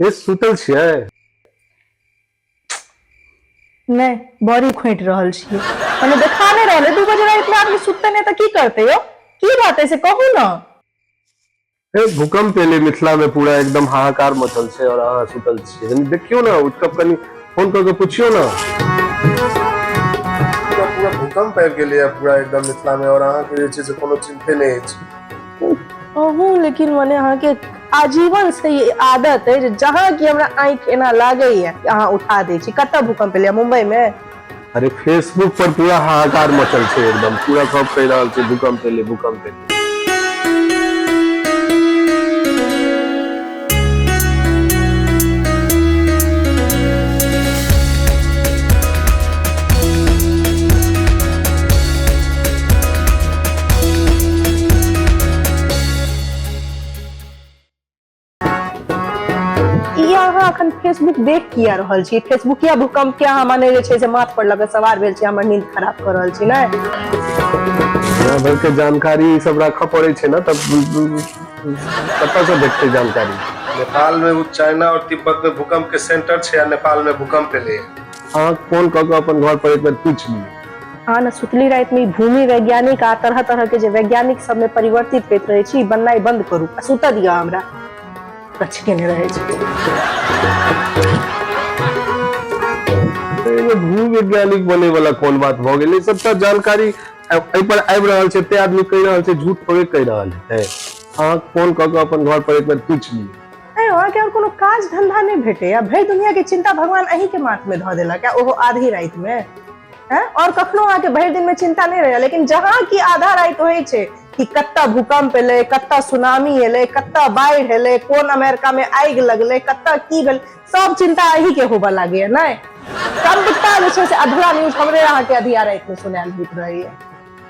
ए सुतल छियै? नहि, बड़ी खोंटि रहल छियै। मने देखा नहि रहलै, 2 बजे राति में आदमी सुतते नहि तऽ की करतै यौ? की बात है से कहू ने। ए भूकंप एलै मिथिला में, पूरा एकदम हाहाकार मचल छै और अहाँ सुतल छियै। कनी देखियौ ने, उठि कऽ कनी फोन कऽ के पुछियौ ने। पूरा पूरा भूकंप आबि गेलैए पूरा एकदम मिथिला में और अहाँके जे छै से कोनो चिन्ते नहि अछि। अहूँ लेकिन मने अहाँके आजीवन से ई आदत है जे जहाँ की हमरा आँखि एना लागैया कि अहाँ उठा दै छी। कतऽ भूकंप एलैया? मुंबई में? अरे फेसबुक पर पूरा हाहाकार मचल छै एकदम, पूरा सब कहि रहल छै भूकंप एलै, भूकंप एलै। ई अहाँ अखन फेसबुक देख किया रहल छी? फेसबुकिया भूकंप के अहाँ माने जे छै से माथ पर लगे सवार भेल छी, हमर नींद खराब कर रहल छी ने? दुनिया भर के जानकारी ई सब राखऽ पड़ै छै ने, तब कतऽ से भेटतै जानकारी? नेपाल में चाइना और तिब्बत में भूकंप के सेंटर छै आ नेपाल में भूकंप एलै। अहाँ फोन कऽ के अपन घर पर एक बेर पूछि लियौ। अहाँ ने सुतली राति में भूमि वैज्ञानिक आ तरह तरह के जे वैज्ञानिक सब में परिवर्तित होइत रहै छी, बननाइ बंद करू आ सुतऽ दिअ हमरा। केने रहै छै। एहिमे भूवैज्ञानिक बने वाला कोन बात भऽ गेलै? सबटा जानकारी एहि पर आबि रहल छै, एते आदमी कहि रहल छै, झूठ थोड़े कहि रहल है। अहाँ फोन कऽ के अपन घर पर एक बेर पूछि लियौ। अरे अहाँके और कोनो काज धंधा नहि भेटैया? भरि दुनिया के चिंता भगवान अहीं के माथ में धऽ देलक, ओहो आधी राति में। हैं? और कखनो अहाँके भरि दिन में चिंता नहि रहैया, लेकिन जहाँ की आधा राति होइ छै कि कतऽ भूकंप एलै, कतऽ सुनामी एलै, कतऽ बाढ़ि एलै, कोन अमेरिका में आगि लगलै, कतऽ की भेल, सब चिंता अही के होबऽ लागैया। नहि, सबटा जे छै से अधला न्यूज हमरे अहाँके अधिया राति में सुनायल होइत रहैया।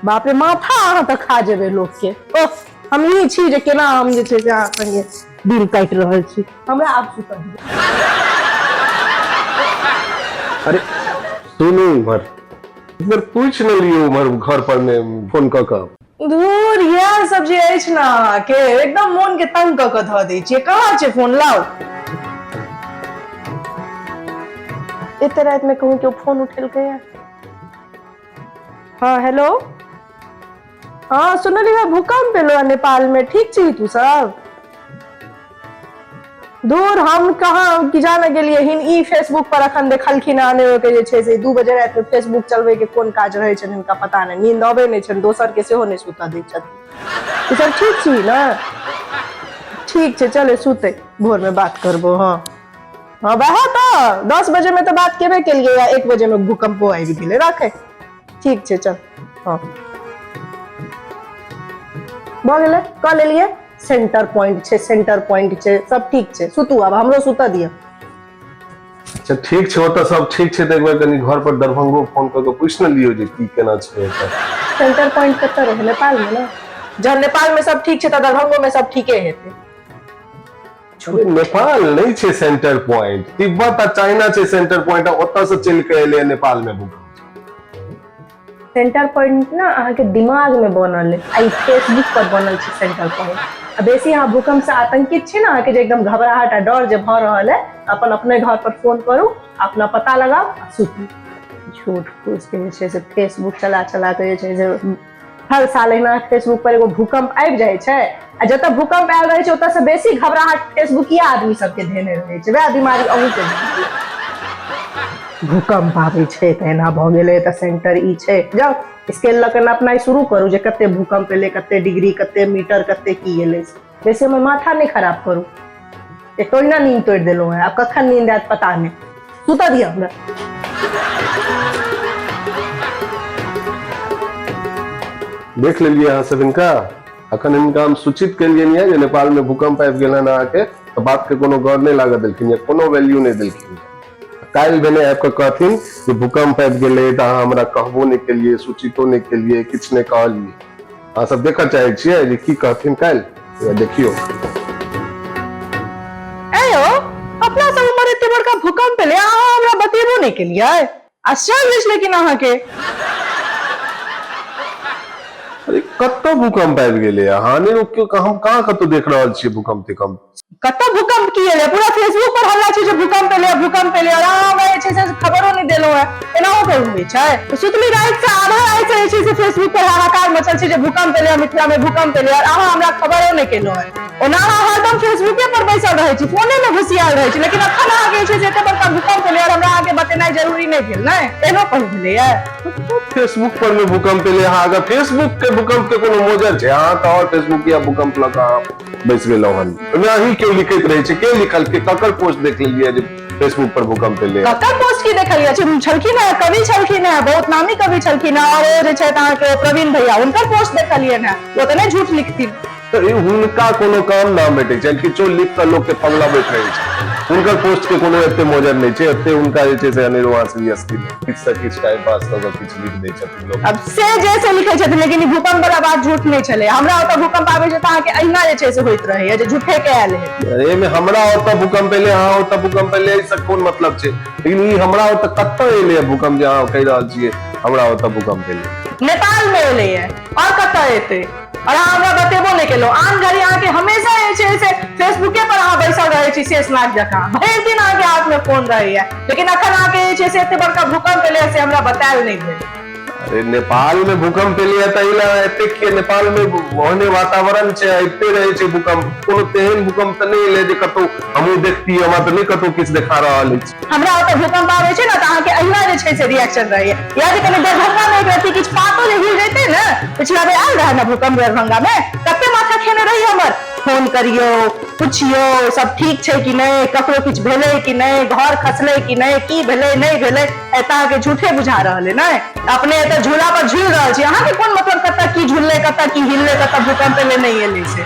बाप रे, माथा अहाँ तऽ खा जेबै लोक के। ओह, हम ई छी जे केना हम जे छै से अहाँ संगे दिन काटि रहल छी। हमरा आब सुतऽ दिअ। अरे सुनू, उम्हर एक बेर पूछि ने लियौ, उम्हर घर पर मे फोन कऽ कऽ। धूर, इएह सब जे अछि ने अहाँके एकदम मोन के तंग कऽ कऽ धऽ दै छियै। कहाँ छै फोन? लाउ। एते राति में कहूँ केओ फोन उठेलकै? हाँ हेलो, हाँ सुनलियै भूकंप एलो नेपाल में, ठीक छी तू सब? दूर, हम कहाँ की जाने गेलियै हिन। ई फेसबुक पर अखन देखलखिन आने के जे छै से 2 बजे राति में फेसबुक चलबै के कोन काज रहै छनि हिनका पता नहि। नींद अबै नहि छनि, दोसर के सेहो नहि सुतऽ दै छथिन। ई सब ठीक छी ने? ठीक छै, चले सुते, भोर में बात करबो। हाँ हाँ, वएह तऽ 10 बजे में तऽ बात केबे केलियै आ 1 बजे में भूकंपो आबि गेलै। राखै, ठीक छै, चल। हाँ भऽ गेलै, कऽ लेलियै। सेंटर पॉइंट छै, सेंटर पॉइंट छै, सब ठीक छै। सुतू आब, हमरो सुतऽ दिअ। अच्छा ठीक छै, ओतऽ सब ठीक छै तऽ एक बेर कनि घर पर दरभंगो फोन कऽ के पूछि ने लियौ जे की केना छै ओतऽ। सेंटर पॉइंट कतऽ रहै? नेपाल में ने? जहन नेपाल में सब ठीक छै तऽ दरभंगो में सब ठीके हेतै। अरे नेपाल नहि छै सेंटर पॉइंट, तिब्बत आ चाइना छै सेंटर पॉइंट, आ ओतऽ से चलि के एलै नेपाल में भूकंप। सेंटर पॉइंट ना अहाँके दिमाग में बनल है आ ई फेसबुक पर बनल छै सेंटर पॉइंट। आ बेसी अहाँ भूकंप से आतंकित छी ने, अहाँके जे एकदम घबराहट आ डर जे भऽ रहल है, अपन अपने घर पर फोन करू, अपना पता लगाउ आ सुतू। झूठ फूस के जे छै से फेसबुक चला चला के जे छै से हर साल एहिना फेसबुक पर एगो भूकंप आबि जाइ छै आ जतऽ भूकंप आयल रहै छै ओतऽ से बेसी घबराहट फेसबुकिया आदमी सबके धेने रहै छै। वएह बीमारी अहूँके भऽ गेल। भूकंप आबै छै तऽ एना भऽ गेलै तऽ सेंटर ई छै। जाउ, स्केल लऽ कऽ नापनाइ शुरू करू जे कते भूकंप एलै, कते डिग्री, कते मीटर, कते की एलै। बेसी हमर माथा नहि खराब करू। एक तो ओहिना नींद तोड़ि देलहुँ हेँ, आब कखन नींद आयत पता नहि। सुतऽ दिअ हमरा। देख लेलियै अहाँ सब हिनका। अखन हिनका हम सूचित केलियनि यऽ जे नेपाल में भूकंप आबि गेल हन अहाँके, तऽ बात के कोनो गौर नहि लागऽ देलखिन या कोनो वैल्यू नहि देलखिन। काल्हि भेने आबि कऽ कहथिन जे भूकंप आबि गेलै तऽ अहाँ हमरा कहबो नहि केलियै, सूचितो नहि केलियै, किछु नहि कहलियै। अहाँ सब देखऽ चाहै छियै जे की कहथिन काल्हि? देखियौ। एयो, अपना सब उम्हर एते बड़का भूकंप एलै, अहाँ हमरा बतेबो नहि केलियै। आश्चर्य अछि लेकिन अहाँके। अरे कतऽ भूकंप आबि गेलै? अहाँ नहि रोकियौ, हम कहाँ कतौ देख रहल छियै भूकंप तिकंप? कतऽ भूकंप की एलै? पूरा फेसबुक पर हल्ला छै जे भूकंप एलै, भूकंप एलै, और अहाँ हमरा जे छै से खबरो नहि देलहुँ हेँ। एनाहो करू होइ छै? सुतली राति से, आधा राति से जे छै से फेसबुक पर हाहाकार मचल छै जे भूकंप एलै, मिथिला में भूकंप एलै, और अहाँ हमरा खबरो नहि केलहुँ हेँ। ओना अहाँ हरदम फेसबुके पर बैसल रहै छी, फोने मे घुसियाल रहै छी, लेकिन अखन अहाँके जे छै से एते बड़का भूकंप एलै और हमरा अहाँके बतेनाइ जरूरी नहि भेल? नहि एहनो कहू भेलैया? फेसबुक पर में भूकंप एलै? अहाँ अगर फेसबुक के भूकंप के कोनो मोजर छै? अहाँ तऽ और फेसबुक या भूकंप लऽ कऽ अहाँ बैस गेलहुँ हन। ओहिमे अहीं केओ लिखैत रहै छै? के लिखलकै? ककर पोस्ट देख लेलियै जे फेसबुक पर भूकंप एलै? ककर पोस्ट की देखलियै? छलखिन हेँ, कवि छलखिन हेँ, बहुत नामी कवि छलखिन हेँ, और ओ जे छथि अहाँके प्रवीण भैया, हुनकर पोस्ट देखलियनि हेँ। ओ तऽ नहि झूठ लिखथिन। तऽ हुनका कोनो काम नाम भेटै छनि, किछो लिख कऽ लोकके पगलबैत रहै छै। हुनकर पोस्ट के कोनो एते मोजर नहि छै, एते हुनका जे छै से अनेरो अहाँ सीरियसली किछु से किछु टाइम पास कऽ कऽ किछु लिख दै छथिन लोक। अब से जे से लिखै छथिन, लेकिन ई भूकंप वाला बात झूठ नहि छलै। हमरा ओतऽ भूकंप आबै छै तऽ अहाँके अहिना जे छै से होइत रहैया जे झूठे के आयल है। अरे, एहिमे हमरा ओतऽ भूकंप एलै, अहाँ ओतऽ भूकंप एलै, एहिसँ कोन मतलब छै? लेकिन ई हमरा ओतऽ कतऽ एलै भूकंप जे अहाँ कहि रहल छियै हमरा ओतऽ भूकंप एलै? नेपाल मे एलैया, और कतऽ एतै? और अहाँ हमरा बतेबो नहि केलहुँ। आन घड़ी अहाँके हमेशा जे छै से फेसबुके पर अहाँ बैसल रहै छी शेषनाग जकाँ, भरि दिन अहाँके हाथ में फोन रहैया, लेकिन अखन अहाँके जे छै से एते बड़का भूकंप एलै से हमरा बतायल नहि भेल। अरे, नेपाल में भूकंप एलै तऽ एहि लए एते किए? नेपाल में ओहने वातावरण छै, अबिते रहै छै भूकंप। कोनो तेहन भूकंप तऽ नहि एलै जे कतौ हमहूँ देखती। हमरा तऽ नहि कतौ किछु देखा रहल अछि। हमरा ओतऽ भूकंप आबै छै ने तऽ अहाँके अहिना जे छै से रिएक्शन रहैया, या जे कनि दरभंगा मे एक रत्ती किछु पातो जे हिल जेतै ने। पिछला बेर आयल रहै ने भूकंप दरभंगा मे, कते माथा खेने रही हमर, फोन करियौ, पुछियौ सब ठीक छै कि नहि, ककरो किछु भेलै कि नहि, घर खसलै कि नहि, की भेलै नहि भेलै। एतऽ अहाँके झूठे बुझा रहल है नहि? अपने एतऽ झूला पर झूल रहल छी, अहाँके कोन मतलब कतऽ की झूललै, कतऽ की हिललै, कतऽ भूकंप एलै नहि एलै से।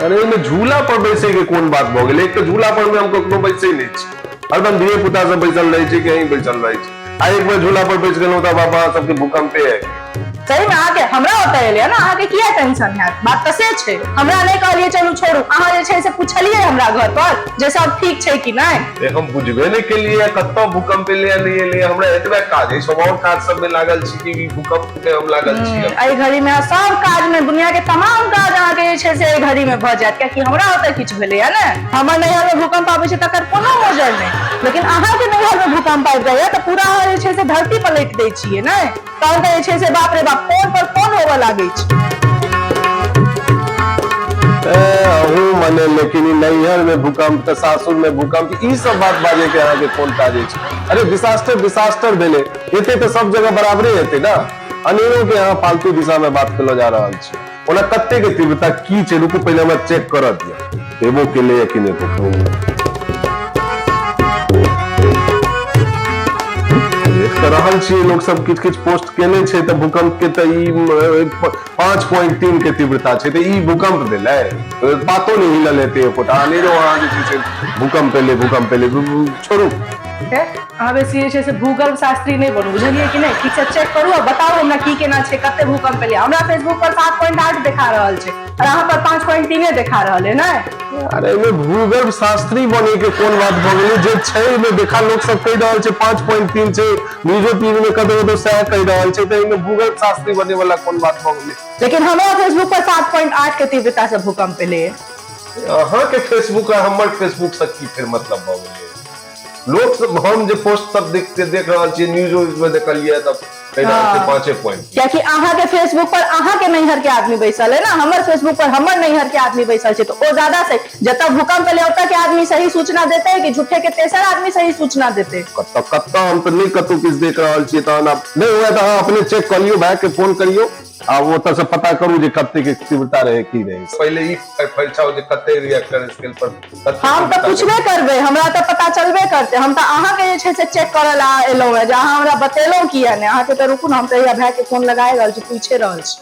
अरे, एहिमे झूला पर बैसै के कोन बात भऽ गेलै? एक तऽ झूला पर मे हम कखनो बैसै नहि छी, हरदम धिये पुता सब बैसल रहै छै कि अहीं बैसल रहै छी। आ एक बेर झूला पर बैस गेलहुँ तऽ बाबा सबके भूकंपे आबि। सही में अहाँके हमरा ओतऽ एलै ने, अहाँके किया टेंशन हैत? बात तऽ से छै। हमरा नहि कहलियै, चलू छोड़ू, अहाँ जे छै से पुछलियै हमरा घर पर जे सब ठीक छै कि नहि? ए, हम बुझबे नहि केलियै कतऽ भूकंप एलै नहि एलै। हमरा एतबे काज अछि, हम और काज सबमे लागल छी कि ई भूकंप के हम लागल छी? एहि घड़ी में सब काज में, दुनिया के तमाम काज अहाँके जे छै से एहि घड़ी में भऽ जायत, कियाकि हमरा ओतऽ किछु भेलैया ने। हमर नैहर में भूकंप आबै छै तकर कोनो मोजर नहि, लेकिन अहाँके नैहर में भूकंप आबि जाइया तऽ पूरा अहाँ जे छै से धरती पलटि दै छियै ने। तहन तऽ जे छै से बाप रे बाप, फोन पर फोन होबऽ लागै छै। अहूँ मने, लेकिन ई नैहर में भूकंप तऽ सासुर में भूकंप, ई सब बात बाजे के अहाँके कोन काज अछि? अरे, डिसास्टर डिसास्टर भेलै, हेतै तऽ सब जगह बराबरे हेतै ने। अनेरो के अहाँ फालतू दिशा में बात केलो जा रहल छी। ओना कते के तीव्रता की छै, रुकू, पहिले हमरा चेक करऽ दिअ, एबो केलै या कि नहि भूकंप। देख तऽ रहल छियै, लोक सब किछु किछु पोस्ट केने छै तऽ भूकंप के तऽ ई 5.3 के तीव्रता छै, तऽ ई भूकंप भेलै? पातो नहि हिलल हेतै एकोटा। अनेरो अहाँ जे छै से भूकंप एलै, भूकंप एलै, छोड़ू। अहाँ बेसी जे छै से भूगर्भ शास्त्री नहि बनू, बुझलियै कि नहि? ठीक से चेक करू आ बताउ हमरा की केना छै, कते भूकंप एलै। हमरा फेसबुक पर 7.8 देखा रहल छै और अहाँ पर 5.3 देखा रहल है ने? अरे, एहिमे भूगर्भ शास्त्री बने के कोन बात भऽ गेलै? जे छै एहिमे देखा, लोक सब कहि रहल छै 5.3 छै, न्यूजो टीवी में कतौ कतौ सएह कहि रहल छै, तऽ एहिमे भूगर्भ शास्त्री बने वाला कोन बात भऽ गेलै? लेकिन हमरा फेसबुक पर 7.8 के तीव्रता से भूकंप एलै। अहाँके फेसबुक आ हमर फेसबुक से की फेर मतलब भऽ गेलै? लोक सब, हम जे पोस्ट सब देखते देख रहल छियै, न्यूज उज में देखलियै तब कहि रहल छै 5 पॉइंट। कियाकि अहाँके फेसबुक पर अहाँके नैहर के आदमी बैसल है ना, हमर फेसबुक पर हमर नैहर के आदमी बैसल छै, तऽ ओ ज्यादा सही, जतऽ भूकंप एलै ओतऽ के आदमी सही सूचना देतै कि झूठे के तेसर आदमी सही सूचना देतै? कतऽ कतऽ? हम तऽ नहि कतौ किछु देख रहल छियै। तहन आब नहि हुए तऽ अहाँ अपने चेक कऽ लियौ, भाय के फोन करियौ आ ओतऽ से पता करू जे कते के तीव्रता रहै, की रहै। पहिले ई फरिछाउ जे कते रिएक्टर स्केल पर कते हम तऽ तीव्रता। पूछबे करबै, हमरा तऽ पता चलबे करतै। हम तऽ अहाँके जे छै से चेक करऽ लए एलहुँ हेँ जे अहाँ हमरा बतेलहुँ किया नहि। अहाँके तऽ रुकू ने, हम तऽ हैया भाय के फोन लगाए रहल छी, पूछे रहल छी।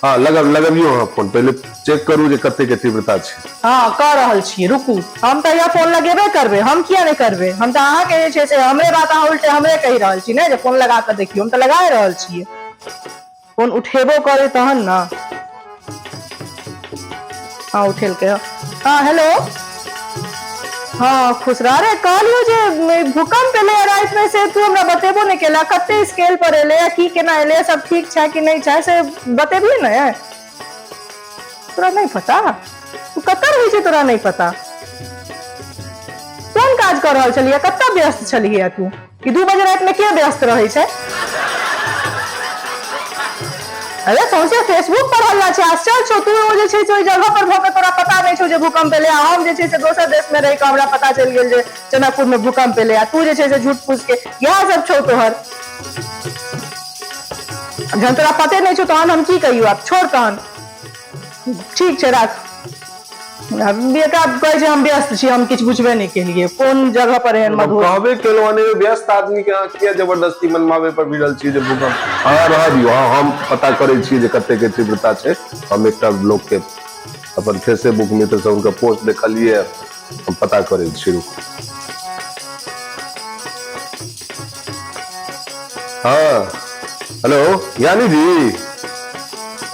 हँ, लगबियौ अहाँ फोन, पहिले चेक करू जे कते के तीव्रता छै। हँ, कऽ रहल छी, रुकू। हम तऽ हैया फोन लगेबे करबै, हम किया नहि करबै? हम तऽ अहाँके जे छै से हमरे बात अहाँ उल्टे हमरे कहि रहल छी ने जे फोन लगा कऽ देखियौ। हम तऽ लगाए रहल छियै फोन, उठेबो करे तहन ने। हँ, उठेलकै। हँ, हेलो, हँ, खुश रह। अरे, कहलियौ जे भूकंप एलै रातिमे। एलै से तू हमरा बतेबो नहि केला, कते स्केल पर एलै आ की केना एलै, सब ठीक छै कि नहि छै से बतेबही ने। तोरा नहि पता? तू कतऽ रहै छै तोरा नहि पता? कोन काज कऽ रहल छलियै, कतऽ व्यस्त छलियै तू? कि 2 बजे रातिमे के व्यस्त रहै छै? अरे सौंसे फेसबुक पर हल्ला छै, आश्चर्य छौ। तू ओ जे छै से ओहि जगह पर भऽ कऽ तोरा पता नहि छौ जे भूकंप एलै, आ हम जे छै से दोसर देश मे रहि कऽ हमरा पता चलि गेल जे जनकपुर मे भूकंप एलै, आ तू जे छै से झूठ फूस के इएह सब छौ तोहर। जहन तोरा पते नहि छौ तहन हम की कहियौ? आब छोड़ तहन, ठीक छै, राख। एकरा कहै छै हम व्यस्त छी, हम किछु बुझबे नहि केलियै कोन जगह पर एहन मधुर। कहबे केलहुँ, अनेरे व्यस्त आदमी के अहाँ किया जबरदस्ती मनमावे पर भिड़ल छी जे भूकंप? अहाँ रहऽ दियौ, अहाँ, हम पता करै छी जे कते के तीव्रता छै। हम एकटा लोक के अपन फेसबुक मित्र से हुनकर पोस्ट देखलियै, हम पता करै छी, रुकू। हाँ हेलो ज्ञानी जी,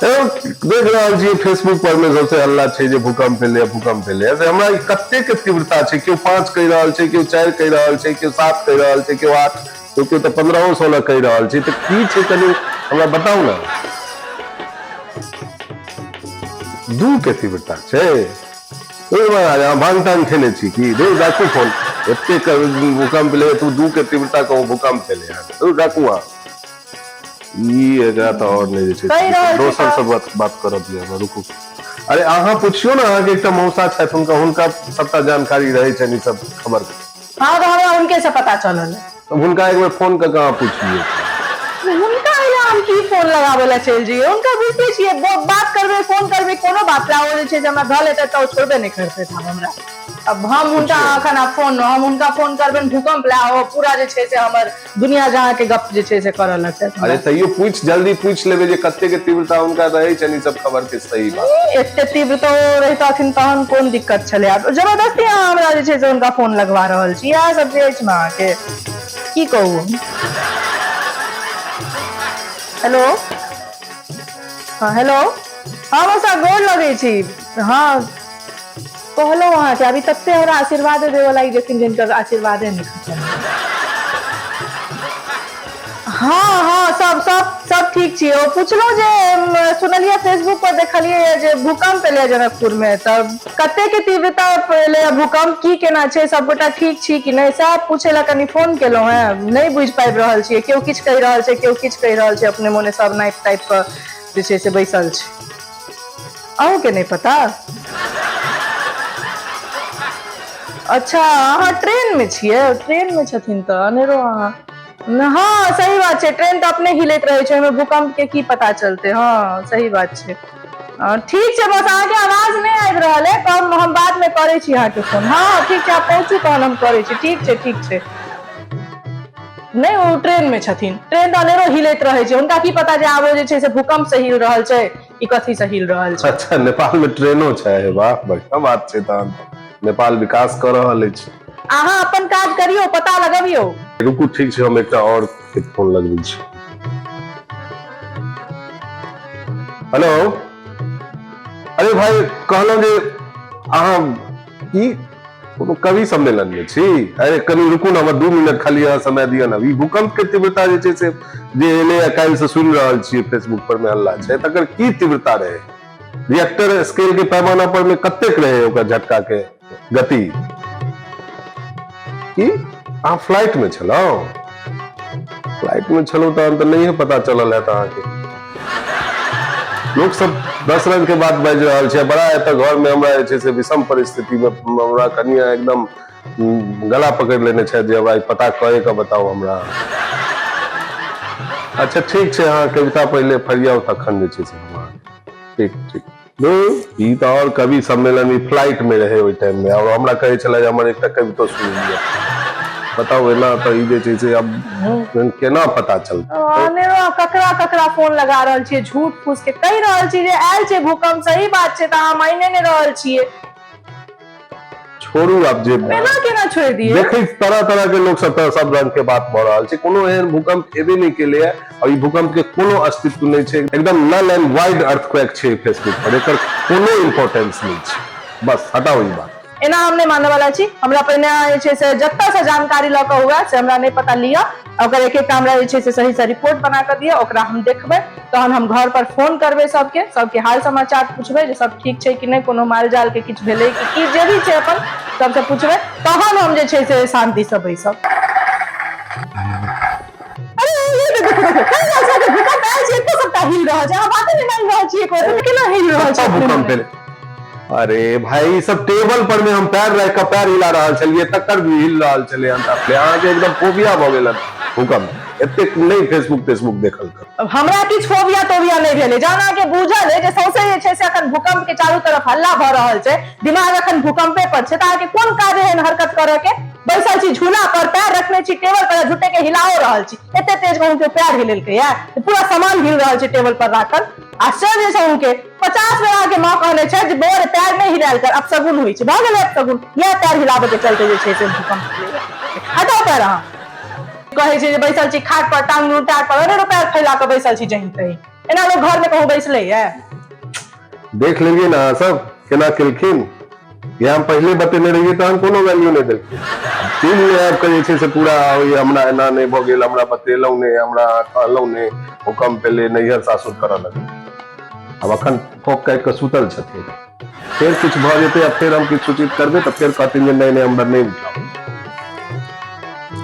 देख रहल छियै फेसबुक पर मे सबसे हल्ला छै जे भूकंप एलै, भूकंप एलै, से हमरा ई कते के तीव्रता छै? केओ 5 कहि रहल छै, केओ 4 कहि रहल छै, केओ 7 कहि रहल छै, केओ 8, केओ केओ तऽ 15-16 कहि रहल छै, तऽ की छै कनि हमरा बताउ ने। 2 के तीव्रता छै? ओहि महाराज, अहाँ भांग तांग खेने छी की? रे राखू फोन, एते भूकंप एलै, तू 2 के तीव्रता कहू भूकंप एलै हँ, राखू अहाँ ई। एकरा तऽ आओर नहि जे छै कहि रहल छी दोसर तऽ। से बात बात करऽ दिअ हमरा, रुकू। अरे अहाँ पुछियौ ने, अहाँके एकटा मौसा छथि, हुनका हुनका सबटा जानकारी रहै छनि ई सब खबर के। हँ, तऽ हमरा हुनके से पता चलल है। तऽ हुनका एक बेर फोन कऽ के अहाँ पूछि लियौ। हुनका एहिना हम की फोन लगाबऽ लए चलि जइयै? हुनका बुझिते छियै, बात करबै, फोन करबै कोनो बात लए, ओ जे छै से हमरा धऽ लेतै तऽ ओ छोड़बे नहि करतै आब हमरा। अब हम हुनका एखन आब फोन, हम हुनका फोन करबनि भूकंप लए, ओ पूरा जे छै से हमर दुनिया जहाँ के गप जे छै से करऽ लगतै। अरे तैयो पूछि, जल्दी पूछि लेबै जे कते के तीव्रता हुनका रहै छनि ई सब खबर के, सही बात। एते तीव्र तऽ ओ रहितथिन तहन कोन दिक्कत छलै? आब जबरदस्ती अहाँ हमरा जे छै से हुनका फोन लगवा रहल छी, इएह सब जे अछि ने अहाँके की कहू हम। हेलो, हँ हेलो, हँ मौसा, गोर लगै छी। हँ कहलहुँ अहाँके, अभी तते हमरा आशीर्वाद देबऽ लागि जेथिन जिनकर आशीर्वादे नहि खतम। हँ हँ, सब सब सब ठीक छियै। ओ पुछलहुँ जे सुनलियै फेसबुक पर देखलियै जे भूकंप एलै जनकपुर मे, तऽ कते के तीव्रता एलै भूकंप, की केना छै, सबगोटा ठीक छी कि नहि, सएह पूछै लए कनि फोन केलहुँ हेँ। नहि बुझि पाबि रहल छियै, केओ किछु कहि रहल छै, केओ किछु कहि रहल छै, अपने मोने सब नापि तापि कऽ जे छै से बैसल छै। अहूँके नहि पता? अच्छा, अहाँ ट्रेनमे छियै? ट्रेनमे छथिन तऽ अनेरो अहाँ। हँ सही बात छै, ट्रेन तऽ अपने हिलैत रहै छै, ओहिमे भूकंप के की पता चलतै? हँ सही बात छै। ठीक छै, बस अहाँके आवाज नहि आबि रहल है कम, हम बादमे करै छी अहाँके फोन। हँ हँ ठीक छै, आब पहुँचू तहन हम करै छी। ठीक छै, ठीक छै। नहि, ओ ट्रेनमे छथिन, ट्रेन तऽ अनेरो हिलैत रहै छै, हुनका की पता जे आब ओ जे छै से भूकंप से हिल रहल छै कि कथी से हिल रहल छै। अच्छा, नेपाल में ट्रेनो छै? वाह, बढ़िया बात छै, तहन नेपाल विकास कऽ रहल अछि। अहाँ अपन काज करियौ, पता लगबियौ। रुकू, ठीक छै, हम एकटा और के फोन लगबै छी। हेलो, अरे भाई, कहलहुँ जे अहाँ ई कोनो कवि सम्मेलन में छी? अरे कनि रुकू ने, हमरा 2 मिनट खाली अहाँ समय दिअ ने। ई भूकंप के तीव्रता जे छै से जे एलै, काल्हि से सुनि रहल छियै फेसबुक पर में हल्ला छै, तकर की तीव्रता रहै? रिएक्टर स्केल के पैमाना पर में कतेक रहै ओकर झटका के गति? की अहाँ फ्लाइट में छलहुँ? फ्लाइट में छलहुँ तहन तऽ नहिए पता चलल हैत अहाँके। लोक सब 10 रंग के बात बाजि रहल छै। बड़ा एतऽ घर में हमरा जे छै से विषम परिस्थिति में हमरा कनिया एकदम गला पकड़ि लेने छथि जे हमरा ई पता करे के बताउ हमरा। अच्छा ठीक छै, अहाँ कविता पहिले फरियाउ, तखन जे छै से हम अहाँके। ठीक ठीक। ई तऽ आओर कवि सम्मेलन, ई फ्लाइट में रहे ओहि टाइम में और हमरा कहै छलै जे हमर एकटा कवितो सुनि लिअ। बताउ, एना तऽ ई जे छै से आब केना पता चलतै? अनेरो ककरा ककरा फोन लगा रहल छियै, झूठ फूस के कहि रहल छी जे आयल छै भूकंप, सही बात छै, तऽ अहाँ मानिने नहि रहल छियै। छोड़ू आब जे। एना केना छोड़ि दियै? देखै, तरह तरह के लोक सब तरह सब रंग के बात भऽ रहल छै। कोनो एहन भूकंप एबे नहि केलैए और ई भूकंप के कोनो अस्तित्व नहि छै। एकदम नल एंड वाइड अर्थक्वेक छै फेसबुक पर, एकर कोनो इम्पोर्टेंस नहि छै। बस हटाओ ई बात। एना हम नहि मानय वाला छी। हमरा पहिने अहाँ जे छै से जतऽ से जानकारी लऽ कऽ हुए से हमरा नहि पता, लिअ ओकर एक एकटा हमरा जे छै से सही से रिपोर्ट बना कऽ दिअ, ओकरा हम देखबै, तहन हम घर पर फोन करबै सबके, सबके हाल समाचार पूछबै जे सब ठीक छै कि नहि, कोनो माल जाल के किछु भेलै कि की, जे भी छै अपन सबसँ पूछबै, तहन हम जे छै से शांति से बैसब। अरे ये देखो देखो देखो, कहिया से भूकंप आयल छै, एतो सबटा हिल रहल छै, अहाँ बाते नहि मानि रहल छियै, एको केना हिल रहल छै? भूकंप एलै। अरे भाई, ई सब टेबल पर में हम पैर राखि कऽ पैर हिला रहल छलियै, तकर भी हिल रहल छलै। अहाँके एकदम फोबिया भऽ गेल भूकंप। एतेक नहि फेसबुक तेसबुक देखल कर। अब हमरा किछु फोबिया तोबिया नहि भेलै। जहन अहाँके बुझल अइ जे सौंसे जे छै से अखन भूकंप के चारू तरफ हल्ला भऽ रहल छै, दिमाग अखन भूकंपे पर छै, तऽ अहाँके कोन काज एहन हरकत करऽ के? बैसल छी झूला पर, पैर रखने छी टेबल पर, झूठे के हिलाओ रहल छी। एते तेज कहूँ के पैर हिलेलकै या पूरा सामान हिल रहल छै टेबल पर राखल। आश्चर्य छै अहूँके। 50 बेर अहाँके माँ कहने छै जे बौआ रे पैर नहि हिलायल कर, अपशगुन होइ छै। भऽ गेलै अपशगुन, इएह पैर हिलाबऽ के चलते जे छै से भूकंप भेलैया। हटाउ पैर। अहाँ कहै छै जे बैसल छी खाट पर टांग उल्टा पर, अरे पैर फैला कऽ बैसल छी जहीं तहीं। एना लोग घर में कहूँ बैसले ये? देख लेलियै ने अहाँ सब केना केलखिन। ये हम पहिले बतेने रहियै तहन कोनो वैल्यू नहि देलखिन। दिन मे आबि कऽ जे छै से पूरा होइए हमरा एना नहि भऽ गेल, हमरा बतेलहुँ नहि, हमरा अहाँ कहलहुँ नहि, भूकम्प एलै, नैहर सासुर करऽ लगलै। आब अखन फोक काटि कऽ सुतल छथिन, फेर किछु भऽ जेतै आ फेर हम किछु सूचित करबै तऽ फेर कहथिन जे नहि नहि हमरा नहि उठाउ।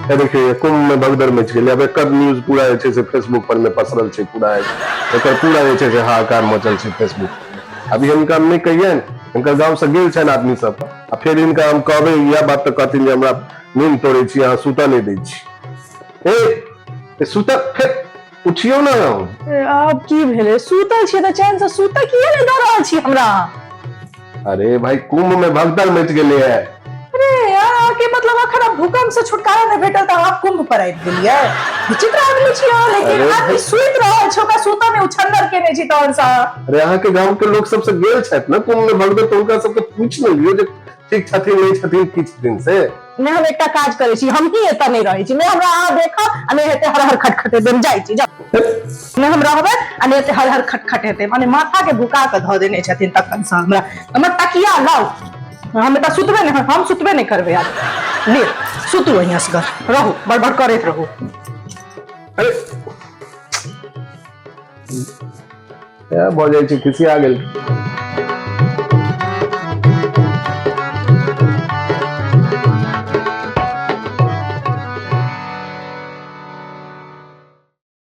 देखियौ, कुंभ मे भगदड़ मचि गेलै। आब एकर न्यूज पूरा जे छै से फेसबुक पर मे पसरल छै, पूरा एकर पूरा जे छै से हाहाकार मचल छै फेसबुक पर। अभी हिनका हम नहि कहियनि, हिनकर गाँव से गेल छनि आदमी सब, आ फेर हिनका हम कहबै इएह बात तऽ कहथिन जे हमरा नींद तोड़ै छी अहाँ, सुतऽ नहि दै छी। ए सुतऽ, फेर उठियौ ने। आब की भेलै? सुतल छियै तऽ चैन से सुतऽ किए नहि दऽ रहल छी हमरा? अरे भाई, कुंभ में भगदड़ मच गेलै है। अरे यार, अहाँके मतलब अखन आब भूकंप से छुटकारा नहि भेटल तऽ अहाँ कुंभ पर आबि गेलियै। विचित्र आदमी छी अहाँ, लेकिन अरे आदमी सुति रहल छै, ओकरा सुतऽ मे उछन्नर केने छी तहन से। अरे, अहाँके गांव के लोग सबसे गेल छथि ने कुंभ में भगदड़, तऽ हुनका सबके पूछि ने लियौ जे ठीक छथिन नहि छथिन की छथिन से। नहि, हम एकटा काज करै छी, हम ही एतऽ नहि रहै छी। नहि हमरा अहाँ देखब आ नहि हेतै हर हर खटखट हेतै। हम जाइ छी, जाउ। नहि हम रहबै आ नहि हेतै हर हर खटखट हेतै। माने माथा के भुका कऽ धऽ देने छथिन तखन से हमरा। हमर तकिया लाउ, हम एतऽ सुतबे नहि, हम सुतबे नहि करबै आब। ले सुतू, अहीं असगर रहू, बड़बड़ करैत रहू। अरे, भऽ जाइ छै, खिसिया गेल।